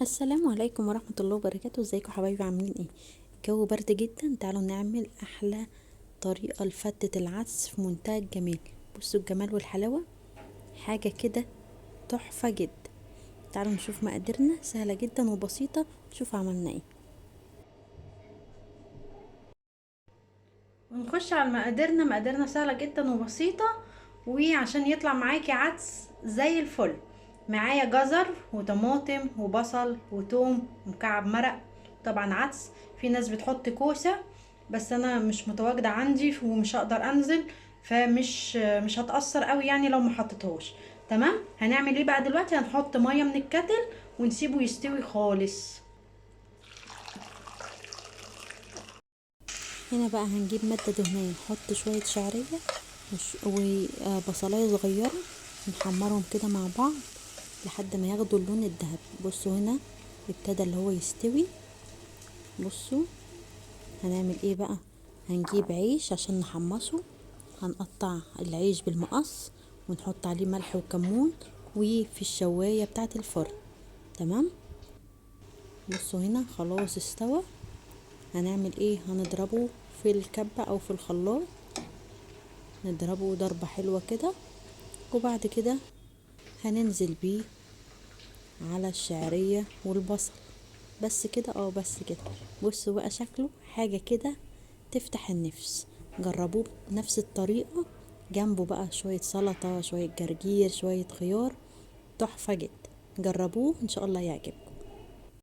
السلام عليكم ورحمة الله وبركاته. ازيكم حبايبي، عاملين ايه؟ الجو برد جدا، تعالوا نعمل احلى طريقة لفتة العدس في منتهى الجمال. بصوا الجمال والحلاوة، حاجة كده تحفة جدا. تعالوا نشوف مقاديرنا، سهلة جدا وبسيطة. نشوف عملنا ايه ونخش على مقاديرنا. مقاديرنا سهلة جدا وبسيطة، وعشان يطلع معاكي عدس زي الفل. معايا جزر وطماطم وبصل وتوم ومكعب مرق، طبعا عدس. في ناس بتحط كوسة، بس انا مش متواجدة عندي ومش هقدر انزل، فمش مش هتأثر قوي يعني لو ما حطيتهوش. تمام. هنعمل ايه بقى دلوقتي؟ هنحط مية من الكتل ونسيبه يستوي خالص. هنا بقى هنجيب مادة دهنية، نحط شوية شعرية وبصلاية صغيرة، نحمرهم كده مع بعض لحد ما ياخدوا اللون الذهبي. بصوا هنا ابتدى اللي هو يستوي. بصوا هنعمل ايه بقى؟ هنجيب عيش عشان نحمصه، هنقطع العيش بالمقص ونحط عليه ملح وكمون وفي الشواية بتاعة الفرن. تمام. بصوا هنا خلاص استوى. هنعمل ايه؟ هنضربه في الكبة او في الخلاط، نضربه ضربة حلوة كده، وبعد كده هننزل بيه على الشعرية والبصل. بس كده، بس كده. بصوا بقى شكله حاجة كده تفتح النفس. جربوه بنفس الطريقة، جنبه بقى شوية سلطة، شوية جرجير، شوية خيار، تحفة جدا. جربوه ان شاء الله يعجبكم.